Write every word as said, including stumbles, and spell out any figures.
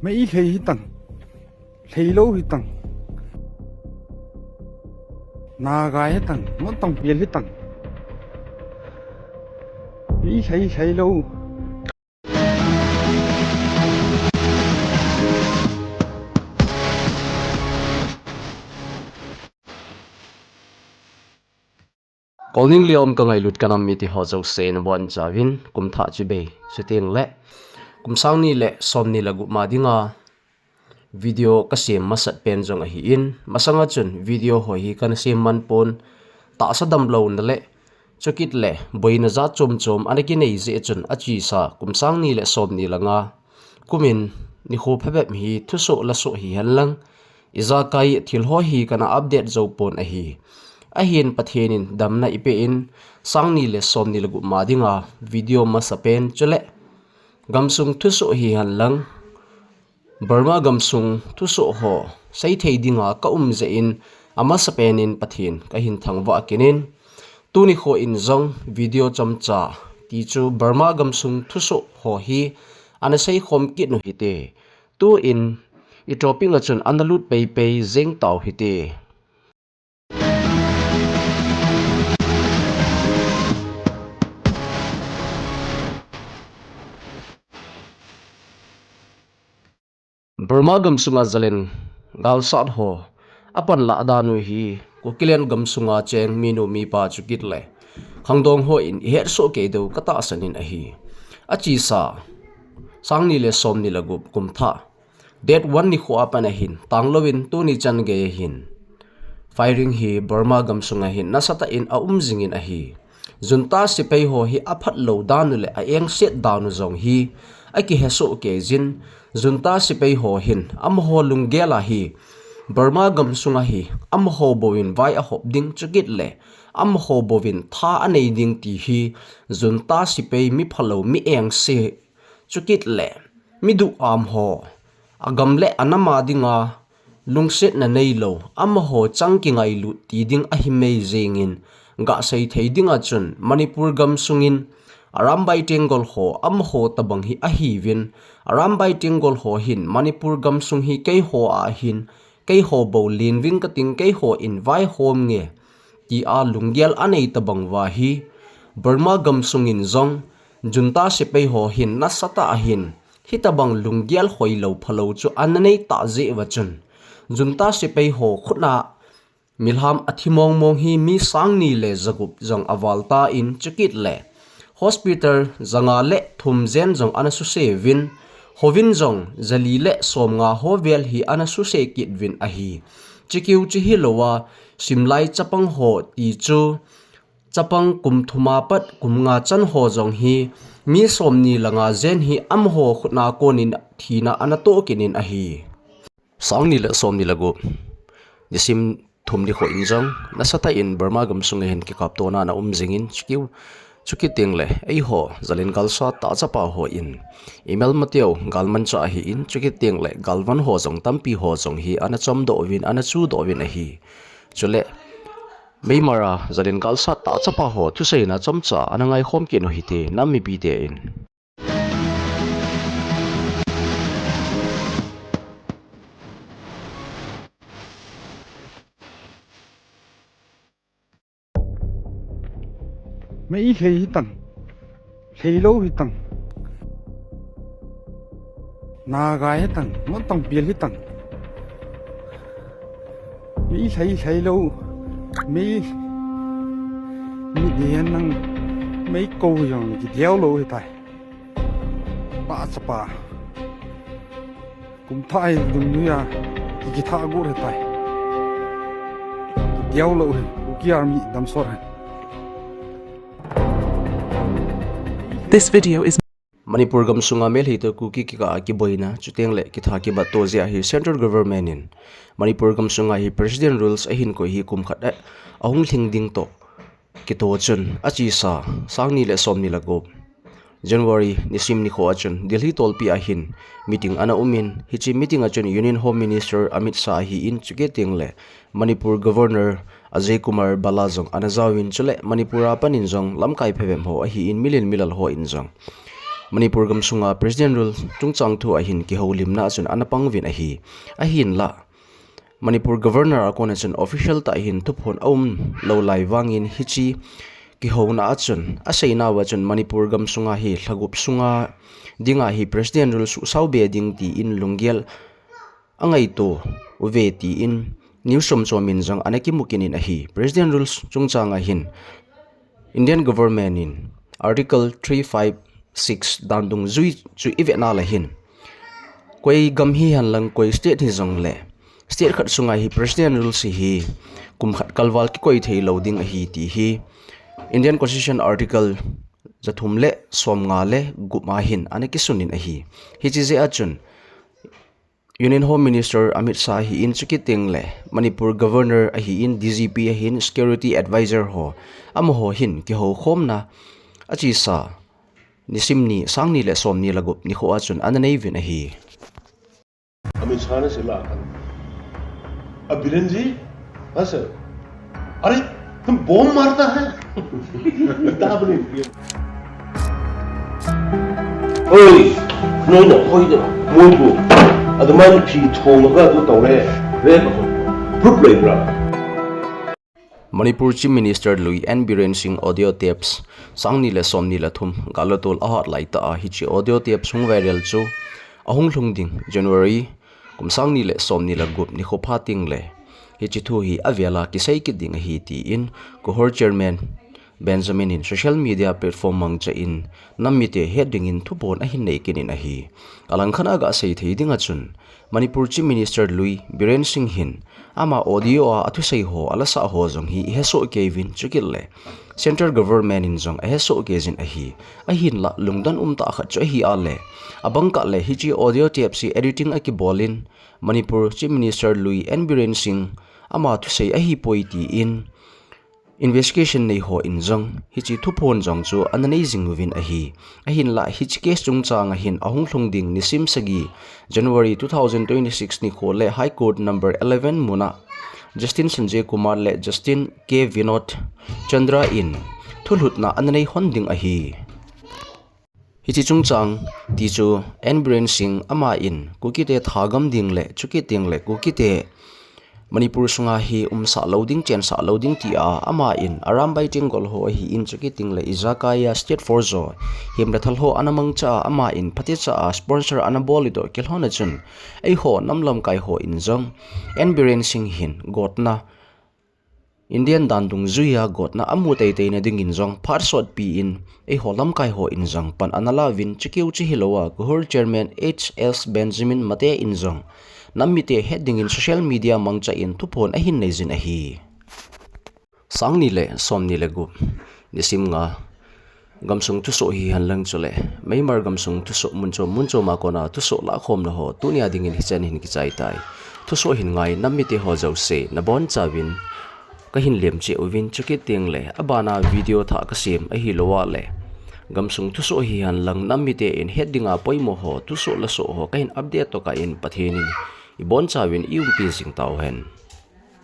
Meitei hi tang. Theilou hi tang. Naga hi tang. Mon tang pial hi tang. Meitei theilou. Kolning liom ka ngailut ka nam mite ho jouse nabonchauvin kum thah chibai. Chuteng le kum sang ni le som ni le gup ma dinga video ka sem masat pen jong ahin, masanga chun video ho hi kana sem man pon, tahsa damlouna le chukit le boina jat chom chom ana kinei jeh chun achesa kum sang ni le som ni le nga kumin nikho phabep hi thusoh lasoh hihen lang, ijakai thil ho hi kana update jou pon ahi. Ahin Pathen in damna eipeh in, sang ni le som ni le gup ma dinga video masa pen chule gamsung thusoh hihen lang, Burma gamsung thusoh ho seithei dinga ka um jeh in, amasa pen in Pathen kahin thangvah kit in, tuni nikho in jong video chomcha, ti chu Burma gamsung thusoh ho hi ana seikhom kit u hite. Tuin i topic a chun ana lut peipei jeng tau hite. Burma gamsunga zalen galsat ho apanlah dan u hi Kukiland gamsunga cheng minu mipa chukit le khangdong hon ihet soh kei diu katahsan in ahi. Achesa sang ni le som ni le gup kum thah date one nikho apat ahin, tanglouvin tuni chan gei ahin, firing hi Burma gamsunga hin nasatah in aum jingin ahi. Junta sepai ho hi aphatlou dan u le a engset dan u jong hi akihe soh kei jin, junta sepai ho hin amaho lunggel a hi Burma gamsunga hi amaho bouvin vai ahop ding chukit le amaho bouvin tha anei ding ti hi junta sepai mi phalou, mi engse chukit le mi duham ho, agam le anam a dinga lungsetna neilou, amaho chang kingailut ti ding ahi mai jengin, gasei thei dinga chun Manipur gamsungin Arambai Tenggol ho amaho tobang hi ahiuvin, Arambai Tenggol ho hin Manipur gamsung hi keiho a ahin, keiho bou len ving kating, keihon vaihom nge, tia lunggel anei tobang uva hi Burma gamsungin jong junta sepai ho hin nasatah a hin hitobang lunggel hoilou phalou chu ana nei tah jeh uva chun, junta sepai ho khutna milham athi mong mong hi mi sang ni le jagup jong aval tan chukit le hospital janga le thum jen jong ana suse uvin, houvin jong jali le som nga ho vel hi ana suse kit uvin ahi. Chukeu chu hilouva, simlai chapang ho ti chu chapang kum thum apat kum nga chan ho jong hi mi som ni le nga jen hi amaho khutna konin thina ana toh kit in ahi. Sang ni le som ni le gup, nisim thum nikho in jong nasatah in Burma gamsunga hin kikaptona ana um jingin, chukeu, chukit teng le eiho zalen galsat tah chapa hon imelmateu galmanchah ahin, chukit teng le galvan ho jong tampi ho jong hi ana chomdoh uvin, ana chudoh uvin ahi. Chule Myanmar a zalen galsat tah chapa ho thuseina chomcha ana ngaikhom kit u hite, nam mipite in. Meitei hi tang. Theilou hi tang. Naga hi tang. Mon tang pial hi tang. Meitei theilou. Mei. Mi dian nang. Mei kou jong kidiao lou hitai. Pa chapa. Kum thah hi dungjuia kikithah got hitai. Kidiao lou hi, Kuki Army damsot hi. This video is Manipur gamsunga Meitei to Kuki kikah a kiboina, chuteng le kitha kibatto jeh a hi Central Government in Manipur gamsunga hi President Rules ahin koi hi kum khat a ahung lhing ding toh kitoh chun, achesa sang ni le som ni le gup January nisim nikho a chun Delhi tolpi a hin meeting ana um in, hiche meeting a chun Union Home Minister Amit Shah ahin, chukit teng le Manipur Governor Ajay Kumar Bhalla jong ana jaovin, chule Manipur a panin jong lamkai phabep ho ahin, milen milal hon jong Manipur gamsunga President Rule chungchang thu ahin kihoulimna achun ana pang uvin ahi. Ahinlah Manipur Governor a kona chun official tah hin thuphon aum lou lai vangin hiche kihouna achun aseinauva chun Manipur gamsunga hi lhagup sunga dinga hi President Rule suhsao be ding tiin lunggel angaito uve tiin news chomchom in jong ana kimu kit in ahi. President Rules chungchang ahin Indian Government in Article three five six dan dungjui chu ivet na le hin, koi gam hihen lang koi state hijongle state khat sunga hi President Rules hi kum khat kalval kikoi thei lou ding ahi ti hi Indian Constitution Article jathum le somnga le gup a hin ana kisun in ahi. Hiche jeh a chun Union Home Minister Amit Shah ahin, chukit teng le Manipur Governor ahin, D G P ahin, Security Advisor ho, amaho hin kihoukhomna achesa nisim ni, sang ni le som ni le gup nikho a chun ana nei uvin ahi. Amit शाह ने सिला कर, अब बीरेन जी, हाँ सर, अरे, तुम बॉम्ब मारता है? किताब नहीं दिए। Oi, no, no, oi, no, oi, no. ꯑꯗꯨꯃꯥꯏꯅ ꯐꯤ ꯊꯣꯡꯉꯒ ꯑꯗꯨ ꯇꯧꯔꯦ, rape ꯑꯃ꯫ Proof ꯂꯩꯕ꯭ꯔꯥ? Manipur Chief Minister lui N Biren Singh audio tapes sang ni le som ni le thum galatol ahat lai ta a, hiche audio tapes hung viral chu ahung lhung ding January kum sang ni le som ni le gup nikho pha teng le hiche thu hi avel a kisei kit ding ahi tiin Kohor Chairman Benjamin in social media platform mangcha in nam mite het dingin thuphon ahin nei kit in ahi. Alangkhat a gasei thei ding a chun Manipur Chief Minister lui Biren Singh hin ama audio a athusei ho, alasah ho jong hi ihesoh kei uvin, chukit le Central Government in jong ahesoh kei jin ahi. Ahinlah lungdon um tah khat chu ahi a le, abang kah le hiche audio tapes hi editing akibol in Manipur Chief Minister lui N Biren Singh ama thusei ahipoi tiin investigation nei ho in jong hiche thuphon jong chu ana nei jing uvin ahi. Ahinlah hiche case chungchang ahin ahung lhung ding nisim sagi January two thousand twenty-six nikho le High Court number eleven muna Justice Sanjay Kumar le Justice K Vinod Chandra in thulhutna ana nei hon ding ahi. Hiche chungchang ti chu N Biren Singh ama in Kukite thagam ding le chukit teng le Kukite Manipur sunga hi umsah lou ding, chensah lou ding tia ama in Arambai Tenggol ho ahin, chukit teng le ijakai a state force ho, him le thal ho ana mangcha a ama in phatecha a sponsor ana bol u toh kilhon a chun eiho nam lamkai ho in jong N Biren Singh hin gotna Indian dan dungjuia gotna amu teitei na dingin jong phat sotpi in eiho lamkai ho in jong pan ana la uvin, chukeu chu hilou a Kohor Chairman H S Benjamin mate in jong nam mite het dingin social media mangcha in thuphon ahin nei jin ahi. Sang ni le som ni le gup, nisim nga, gamsung thusoh hihen lang chule Myanmar gamsung thusoh mun chom mun chom a kona thusoh lahkhomna ho tunia dingin hichan hin kichai tai. Thusoh hin ngai nam mite ho jouse nabonchauvin kahin lemcheh uvin, chukit teng le abana video thah kasem ahilou a le gamsung thusoh hihen lang nam mite in het dinga poimo ho, thusoh lasoh ho kahin update tokah in Pathen in ibonchauvin iumpi jing tauhen.